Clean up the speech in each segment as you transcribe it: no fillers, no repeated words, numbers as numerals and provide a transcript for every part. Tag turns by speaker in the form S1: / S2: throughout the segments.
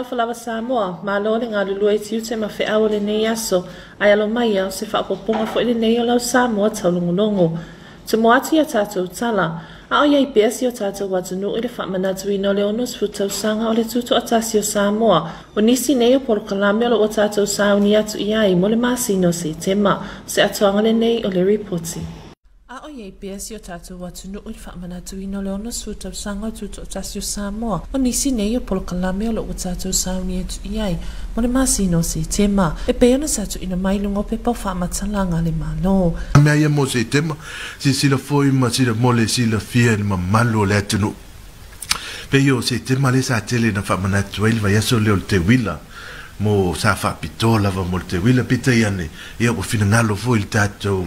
S1: Talofa lava Samoa, malo le galulue i tiute ma feau o lenei aso, ae alo mai o se faaopoopoga foi lenei o lau Samoa taulogologo. Tumu atu ia tatou tala, a o iai pea si o tatou atunuu i le faamanatuina o le 60 tausaga o le tutoatasi o Samoa. O nisi nei o polokalame o lo o tatou sauni atu i ai mo le masina o Setema. O se atoaga lenei o le ripoti. A o iai pea si o tatou atunuu i le faamanatuina o le 60 tausaga o le tutoatasi o Samoa. O nisi nei o polokalame o lo o tatou sauni atu i ai mo le masina o Setema, e pei ona sa tuuina mai i luga o pepa o faamatalaga a le Malo.
S2: Mea ia mo Setema, silasila foi ma sila mo le silafia i le mamalu o le atunuu. Pei o Setema lea sa tele na faamanatu ai le vaiaso lea o le teuila, mo sa faapitoa lava mo le teuila. Peitai ane, ia ua finagalo foi le tatou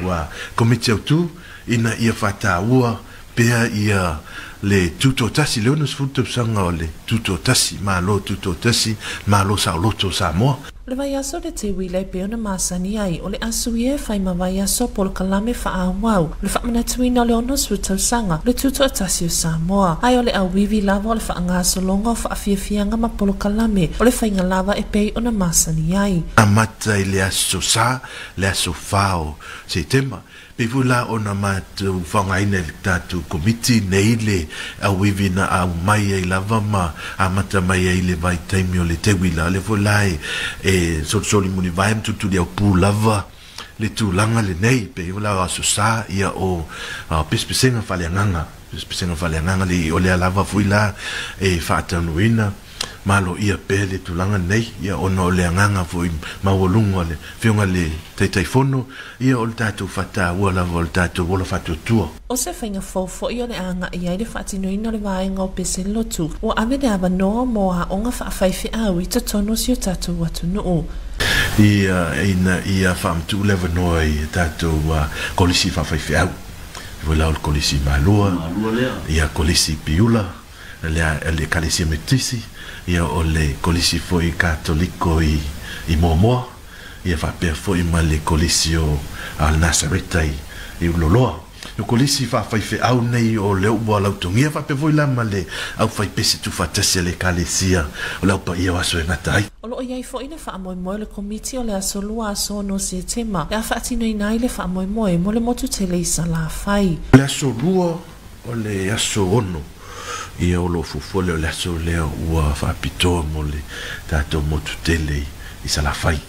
S2: Komiti Autu ina ia faataua pea ia le tutoatasi, le 60 tausaga o le tutoatasi, Malo tutoatasi, Malo saoloto o Samoa.
S1: O le vaiaso o le teuila e pei ona masani ai, o le aso ia e fai ma vaiaso polokalame faaauau o le faamanatuina o le 60 tausaga o le tutoatasi o Samoa. Ae o le auivi lava o le faagasologa o faafiafiaga ma polokalame o le faiga lava e pei ona masani ai.
S2: Amata i le aso Sa, le aso 4 o Setema, pei foi la ona matou faaaogaina i le tatou komiti nei le auivi na aumai ai lava ma amata mai ai le vaitaimi o le teuila. Le foi la e solisoli mulivae ma tulituli au pū lava le tulaga lenei, pei foi la o aso Sa ia o pesepesega faaleagaga, pesepesega faaleagaga le o lea lava foi la e faataunuina malo ia pea le tulaga nei, ia ona o le agaga foi maualuga o le afioga le Taitaifono, ia o le tatou faataua lava o le tatou ola faatuatua.
S1: O se faiga fou foi o le agai ai le faatinoina o le vaega o pese lotu, ua ave le avanoa mo aoga faafaifeau i totonu o si o tatou atunuu.
S2: Ia ina ia faamatuu le avanoa i tatou kolisi faafaifeau. Foi la o le kolisi Malua, ia kolisi Piula, le Ekalesia Metotisi, ia o le kolisi foi Katoliko i Moamoa, ia faapea foi ma le kolisi o le Nasareta i Uloloa. O kolisi faafaifeau nei o le ua lautogia faapea foi la ma le aufaipese tuufaatasi a le Ekalesia o le aupaia o aso e gata ai.
S1: O lo o iai foi le faamoemoe o le komiti o le aso 2 aso 6 Setema e a faatinoina ai le faamoemoe mo le motu tele i Salafai.
S2: O le aso 2 o le aso 6, ia o lo fuafua lea o le aso lea ua faapitoa mo le tatou motu tele i Salafai.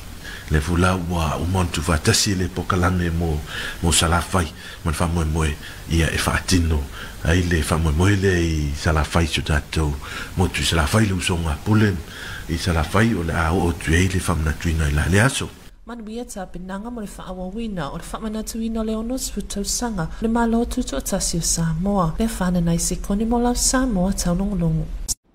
S2: Le foi la ua uma ona tuufaatasi le polokalame mo Salafai ma le faamoemoe ia e faatino ai le faamoemoe lea i Salafai, si o tatou motu i Salafai, le usoga a Pule i Salafai, o le a oo atu ai le faamanatuina i la le aso.
S1: Manuia tapenaga mo le faaauauina o le faamanatuina o le 60 tausaga o le Malo Tutoatasi o Samoa. Lea whananai sekone mo lau Samoa taulogologo.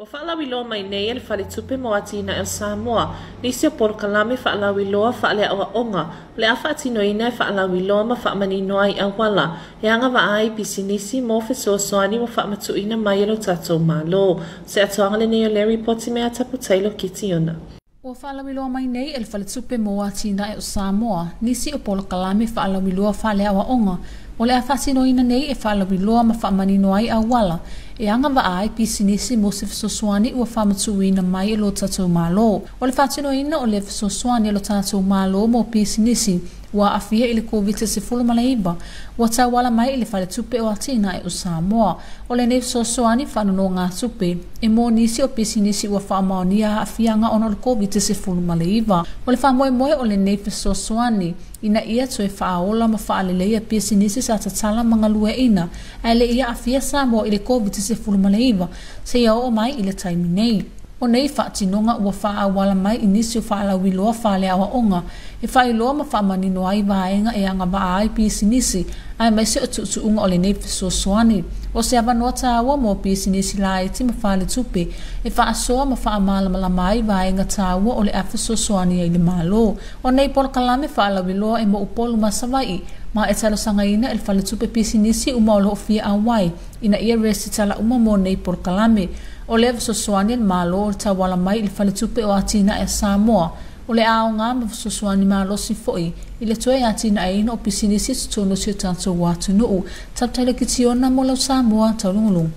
S1: Ua faalauiloa mai nei e le Faletupe mo Atinae o Samoa nisi o polokalame faalauiloa faaleaoaoga o le a faatinoina e faalauiloa ma faamanino ai auala e agavaa ai pisinisi mo fesoasoani ua faamatuuina mai e lo tatou Malo. Se atoaga lenei o le ripoti me Atapu Taylor Kitiona.
S3: Ua faalauiloa mai nei e le Faletupe mo Atinae o Samoa nisi o polokalame faalauiloa faaleaoaoga o le a faatinoina nei e faalauiloa ma faamanino ai auala e agavaa ai pisinisi mo se fesoasoani ua faamatuuina mai e lo tatou Malo. O le faatinoina o le fesoasoani e lo tatou Malo mo pisinisi ua aafia i le Koviti-19 ua tauala mai i le Faletupe o Atinae o Samoa. O lenei fesoasoani faanonogatupe e mo nisi o pisinisi ua faamaonia aafiaga ona o le Koviti-19. O le faamoemoe o lenei fesoasoani ina ia toe faaola ma faaleleia pisinisi sa tatala ma galueaiina ae le i aafia Samoa i le Koviti-19 seia oo mai i le taimi nei. O nei faatinoga ua faaauala mai i nisi o faalauiloa faaleaoaoga e faailoa ma faamanino ai vaega e agavaa ai pisinisi aemaise o tuutuuga o lenei fesoasoani. O se avanoa taua mo pisinisi laiti ma faletupe e faasoa ma faamalamalama ai vaega taua o le a fesoasoani ai le Malo. O nei polokalame faalauiloa e mo Upolu ma Savaii ma e talosagaina e le Faletupe pisinisi uma o loo fia auai ina ia resitala uma mo nei polokalame. O le fesoasoani le Malo o le tauala mai i le Faletupe o Atinae a Samoa o le aoga ma fesoasoani malosi foi i le toe atinaeina o pisinisi i totonu o si o tatou atunuu. Tautaila Kitiona mo lau Samoa taulogologo.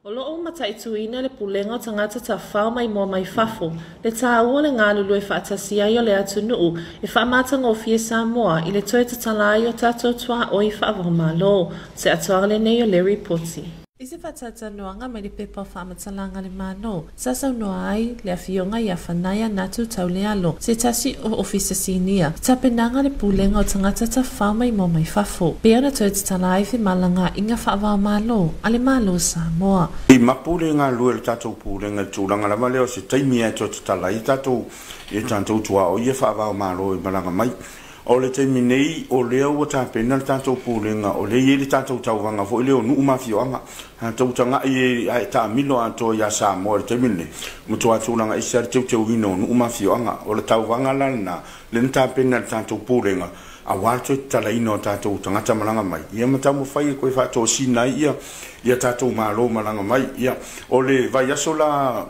S1: O loo mataituina le pulega o tagata tafao maimoa mai fafo, le tāua le galulue faatasi ai o le atunuu e faamatagofie Samoa i le toe tatala ai o tatou tuaoi faava-o-Malo. Se atoaga lenei o le ripoti. I se faatalatalanoaga mai le pepa o faamatalaga a le Malo, sa saunoa ai le afioga ia Fanaia Natu Taulealo, se tasi o Ofisa Sinia, i tapenaga le pulega o tagata tafao maimoa mai fafo, pei ona toe tatala ai femalagaaiga faava-o-Malo a le Malo o Samoa.
S4: I mapu le galulue o le tatou pulega i le tulaga lava lea o se taimi e toe tatala ai tatou i tatou tuaoi ia faava-o-Malo e malaga mai. O le taimi nei o lea ua tapena le tatou pulega, o lea e i ai le tatou tauvaga foi lea o nuu ma afioaga. Tatou tagai ae taamilo atoa ia Samoa i le taimi lenei, matua tulaga ese lava le teuteuina o nuu ma afioaga. O le tauvaga la lena, lea na tapena e le tatou pulega, aua le toe tatalaina o tatou tagata malaga mai, ia ma taumafai e toe faatosina ai ia tatou malo malaga mai. Ia, o le vaiaso la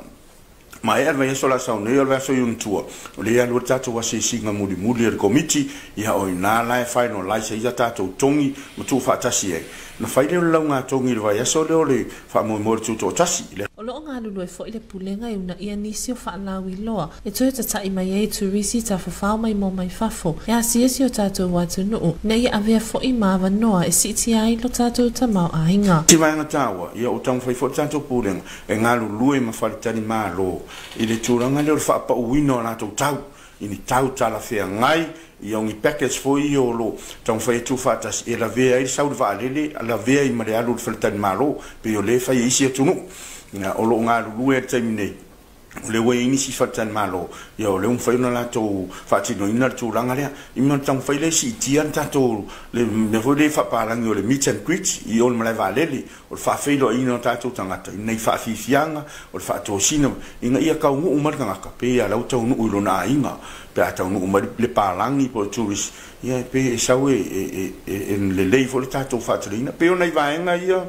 S4: maea le vaiaso la sau nei, o le vaiaso i ona tua, o lea e alu ai le tatou asiasiga mulimuli a le komiti, ia o i ina la e finalize ai ia tatou togi ma tuufaatasi ai. Ona fai lea o le laugatogi i le vaiaso lea o le faamoemoe o le tutoatasi.
S1: O loo galulue foi le pulega e uunaia nisi o faalauiloa e toe tata'i mai ai turisi tafafao maimoa mai fafo e asiasi o tatou atunuu ina ia avea foi ma avanoa e siitia ai lo tatou tamaoaiga.
S4: Se vaega taua, ia ua taumafai foi le tatou pulega e galulue ma faletalimalo i le tulaga lea o le faapauina o latou tau i ni tau talafeagai, ia o ni package foi ia o lo o taumafai e tuufaatasi e lavea ai le sau i le vaalele, lavea ai ma le alu i le faletalimalo, pei o lea e fai e isi atunuu. Ia, o lo o galulue i le taimi nei, o lea ua i ai nisi faletalimalo, ia o lea ua mafai ona latou faatinoina le tulaga lea. I ma le taumafai lea e siitia le tatou le mea foi lea faapalagi o le meet and greet i o le malae vaalele, o le faafeiloaiina o tatou tagata i nei faafiafiaga, o le faatosina ina ia taunuu mai le tagata pei lava o la ua taunuu i lona aiga. Pe a taunuu mai le palagi po o le tourist, ia e pei e sau e lelei foi le tatou faateleina. Pei o nai vaega ia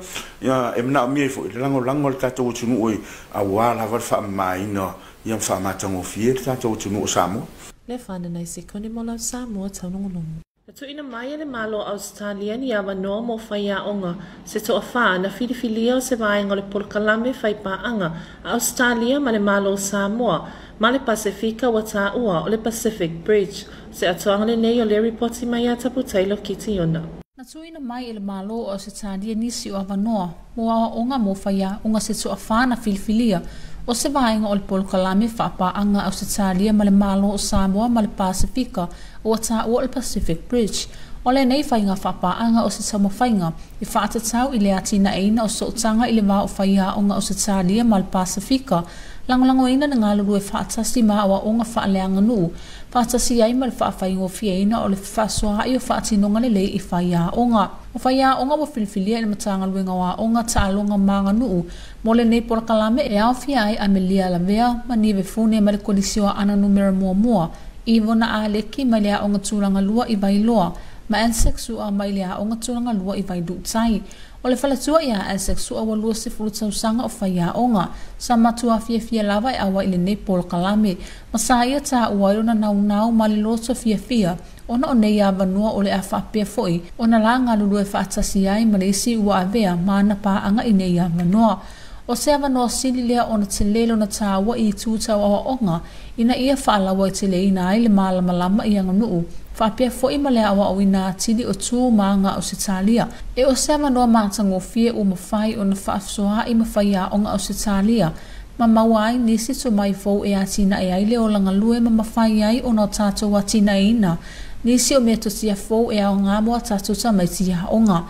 S4: e manaomia ai foi le lagolago a le tatou atunuu aua lava le faamamaina ia ma faamatagofie le tatou atunuu o Samoa.
S1: Le fananai sekone mo lau Samoa taulogologo. Na tuuina mai e le Malo o Ausetalia ni avanoa mo faiaoga se toafā na filifilia o se vaega o le polokalame faipaaga a Ausetalia ma le Malo o Samoa ma le Pasefika ua taua o le Pacific Bridge. Se atoaga lenei o le ripoti mai ia Tapu Taylor Kitiona.
S3: Na tuuina mai e le Malo o Ausetalia nisi o avanoa mo aoaoga mo faiaoga se toafā na filifilia o se vaega o le polokalame faapaaga a Ausetalia ma le Malo o Samoa ma le Pasefika ua taua o le Pacific Bridge. O lenei faiga faapaaga o se taumafaiga e faatatau i le atinaeina o sootaga i le va o faiaoga Ausetalia ma le Pasefika, lagolagoina le galulue faatasi ma aoaoga faaleaganuu, faatasi ai ma le faafaigofieina o le fefaasoaai o faatinoga lelei i faiaoga. O faiaoga ua filifilia i le Matagaluega o Aoga, Taaloga ma Aganuu mo lenei polokalame e aofia ai Amelia Lavea ma Nive Fune mai le Kolisi o Aana Numera 1, Ivona Aleki mai le Aoga Tulaga Lua i Vailoa, ma Anzac Sua mai le Aoga Tulaga Lua i Vailuutai. O le faletua ia Anzac Sua ua 20 tausaga o faiaoga, sa matua fiafia lava e auai i lenei polokalame, ma sa ia taua ai lona naunau ma le loto fiafia ona o nei avanoa o le a faapea foi ona la galulue faatasi ai ma le isi ua avea ma ana paaga i nei avanoa. O se avanoa sili lea ona tele lona taua i itu tau aoaoga ina ia faalauaiteleina ai le malamalama i aganuu, faapea foi ma le aoaoina atili o tu ma aga Ausetalia. E o se avanoa matagofie ua mafai ona faafesoaai ma faiaoga Ausetalia ma maua ai nisi tomai fou e atinae ai le olaga lue ma mafai ai ona o tatou atinaeina nisi o metotia fou e aoga mo a tatou tamaiti aoga.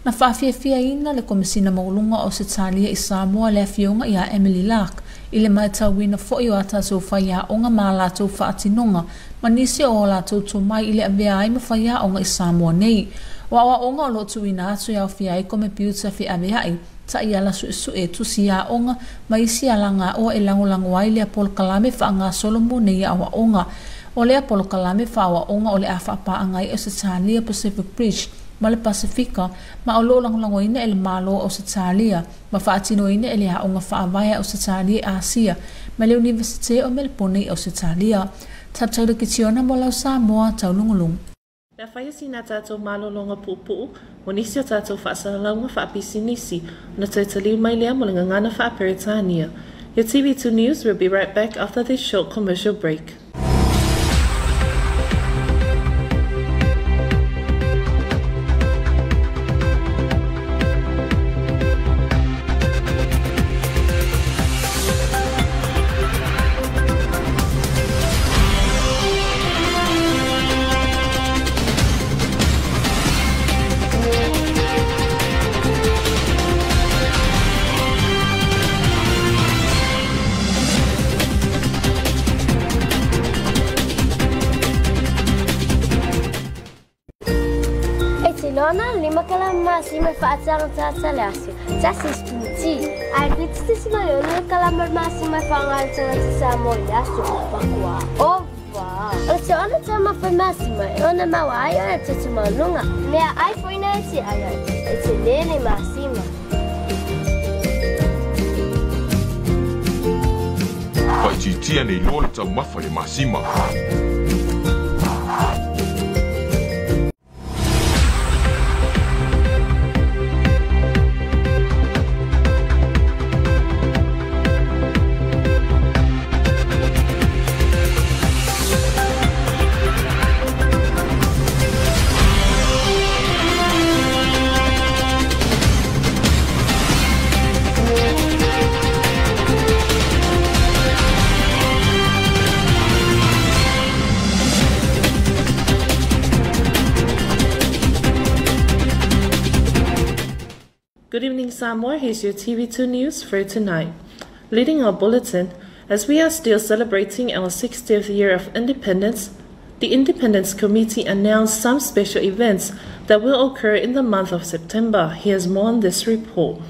S3: Na faafiafiaina le Komesina Maualuga o Ausetalia i Samoa le afioga ia Emily Lark i le matauina foi o a tatou faiaoga ma a latou faatinoga ma nisi o latou tomai i le avea ai ma faiaoga i Samoa nei. O aoaoga o loo tuuina atu e aofia ai komepiuta feaveai, taiala suesue, tusi aoga ma isi alagaoa e lagolago ai lea polokalame faagasolo mo nei aoaoga. O lea polokalame faaaoaoga o le a faapaaga ai Ausetalia Pacific Bridge ma le Pasefika ma o loo lagolagoina e le Malo o Ausetalia ma faatinoina e le Aoga Faavae a Ausetalia i Asia ma le Univesite o Melebone i Ausetalia. Tapu Taylor Kitiona mo lau Samoa taulogologo.
S1: Le a faia sina tātou malologa puupuu, mo nisi o tātou faasalalauga faapisinisi, ona toe taliu mai lea mo le gagana faaperetania. Your TV2 News will be right back after this short commercial break.
S5: Lima kala masima fa'atagata le aso tasi sputi ai fitsi sima le ono kala masima fa'agatata sa mo le aso pakua ova o se ona tama fa masima ona mawa ai ona tete malunga mea ai foina e te ai e te lele masima.
S6: Fa'itiitia nei loa le taumafa le masima.
S1: Good evening, Samoa. Here's your TV2 News for tonight. Leading our bulletin, as we are still celebrating our 60th year of independence, the Independence Committee announced some special events that will occur in the month of September. Here's more on this report.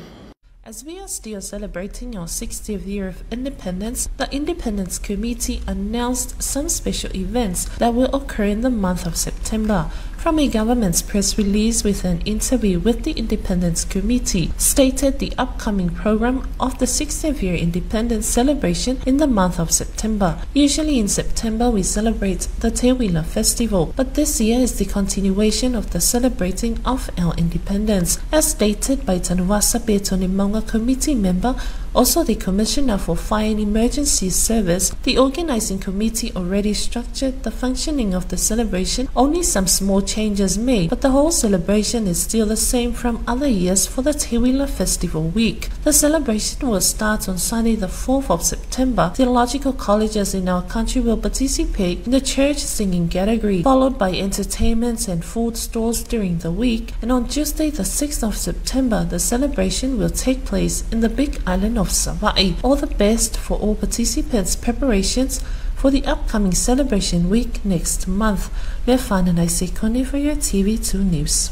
S1: As we are still celebrating our 60th year of independence, the Independence Committee announced some special events that will occur in the month of September. From a government's press release with an interview with the Independence Committee, stated the upcoming program of the 60th year independence celebration in the month of September. Usually in September we celebrate the Teuila Festival, but this year is the continuation of the celebrating of our independence, as stated by Tanuvasa Petone Mauga committee member, also the Commissioner for Fire and Emergency Service. The organizing committee already structured the functioning of the celebration, only some small changes made, but the whole celebration is still the same from other years for the Teuila Festival week. The celebration will start on Sunday the 4th of September. Theological colleges in our country will participate in the church singing category, followed by entertainments and food stalls during the week. And on Tuesday the 6th of September, the celebration will take place in the big island of Savai'i. All the best for all participants' preparations for the upcoming celebration week next month. Lefana Naisekone for your TV2 News.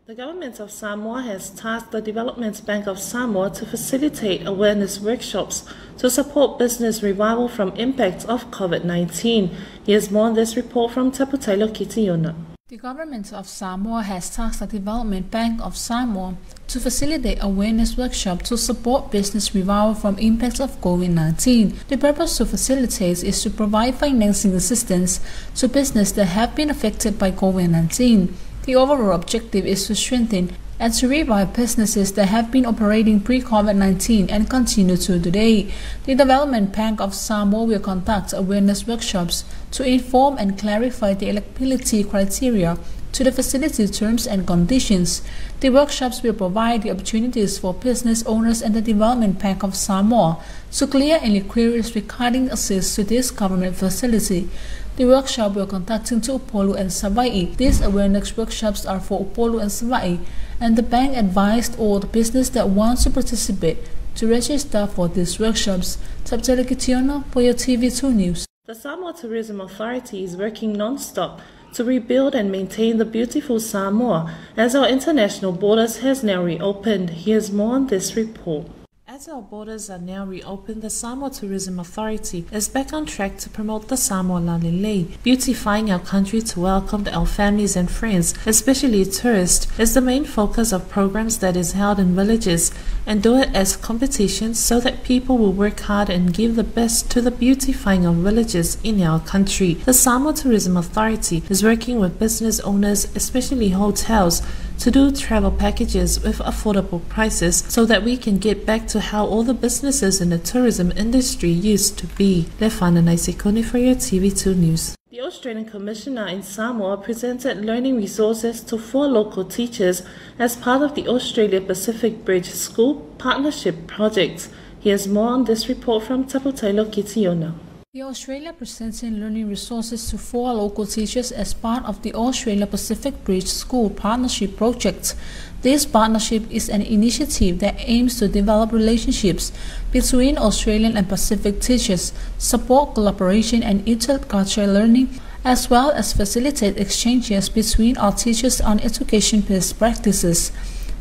S1: The government of Samoa has tasked the Development Bank of Samoa to facilitate awareness workshops to support business revival from impacts of COVID-19. Here's more on this report from Taputailo Kitiona.
S3: The government of Samoa has tasked the Development Bank of Samoa to facilitate awareness workshops to support business revival from impacts of COVID-19. The purpose to facilitate is to provide financing assistance to businesses that have been affected by COVID-19. The overall objective is to strengthen and to revive businesses that have been operating pre-COVID-19 and continue to today. The Development Bank of Samoa will conduct awareness workshops to inform and clarify the eligibility criteria to the facility terms and conditions. The workshops will provide the opportunities for business owners and the Development Bank of Samoa to clear any queries regarding access to this government facility. The workshop will conduct to Upolu and Savai'i. These awareness workshops are for Upolu and Savai'i, and the bank advised all the business that wants to participate to register for these workshops. Taputailo Kitiona for your TV2 News.
S1: The Samoa Tourism Authority is working non-stop to rebuild and maintain the beautiful Samoa as our international borders has now reopened. Here's more on this report. As our borders are now reopened, the Samoa Tourism Authority is back on track to promote the Samoa Lalelei. Beautifying our country to welcome our families and friends, especially tourists, is the main focus of programs that is held in villages and do it as competitions so that people will work hard and give the best to the beautifying of villages in our country. The Samoa Tourism Authority is working with business owners, especially hotels, to do travel packages with affordable prices so that we can get back to how all the businesses in the tourism industry used to be. Lefana Naisekone for your TV2 News. The Australian Commissioner in Samoa presented learning resources to 4 local teachers as part of the Australia Pacific Bridge School Partnership Project. Here's more on this report from Taputailo Kitiona.
S3: The Australia presenting learning resources to 4 local teachers as part of the Australia Pacific Bridge School Partnership Project. This partnership is an initiative that aims to develop relationships between Australian and Pacific teachers, support collaboration and intercultural learning, as well as facilitate exchanges between our teachers on education best practices.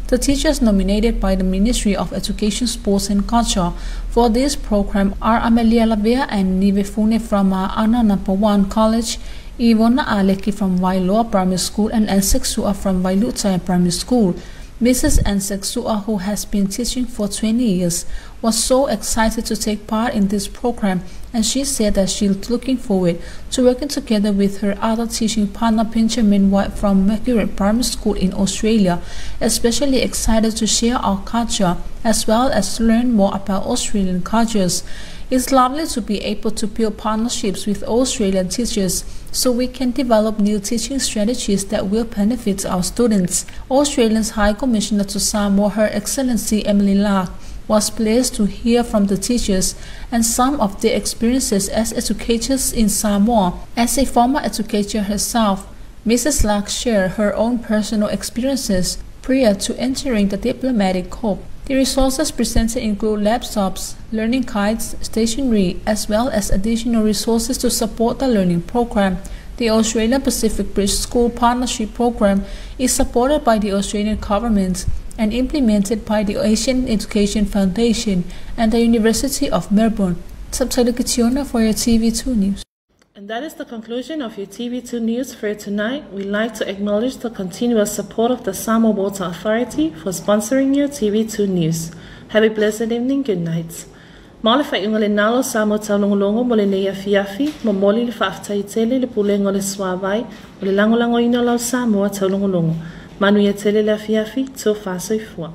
S3: The teachers nominated by the Ministry of Education, Sports and Culture for this program are Amelia Lavea and Nive Fune from Ana No. 1 College, Ivona Aleki from Wailoa Primary School, and Anseksua from Vailutai Primary School. Mrs. Anseksua, who has been teaching for 20 years, was so excited to take part in this program, and she said that she's looking forward to working together with her other teaching partner Benjamin White from Mercury Primary School in Australia, especially excited to share our culture as well as learn more about Australian cultures. It's lovely to be able to build partnerships with Australian teachers so we can develop new teaching strategies that will benefit our students. Australia's High Commissioner to Samoa, Her Excellency Emily Lark, was pleased to hear from the teachers and some of their experiences as educators in Samoa. As a former educator herself, Mrs. Lark shared her own personal experiences prior to entering the diplomatic corps. The resources presented include laptops, learning guides, stationery, as well as additional resources to support the learning program. The Australian Pacific Bridge School Partnership Program is supported by the Australian government and implemented by the Asian Education Foundation and the University of Melbourne. Subtitle Kitiona for your TV2 News.
S1: And that is the conclusion of your TV2 News for tonight. We'd like to acknowledge the continuous support of the Samoa Water Authority for sponsoring your TV2 News. Have a blessed evening. Good night. Ma le whaiunga le nalo Samoa taulongolongo mo le nei afiafi, mo moli le whaaftaitele le pulengo le suavai, o le langolango ina lau Samoa taulongolongo. Manu ia tele le afiafi, tō whasoifua.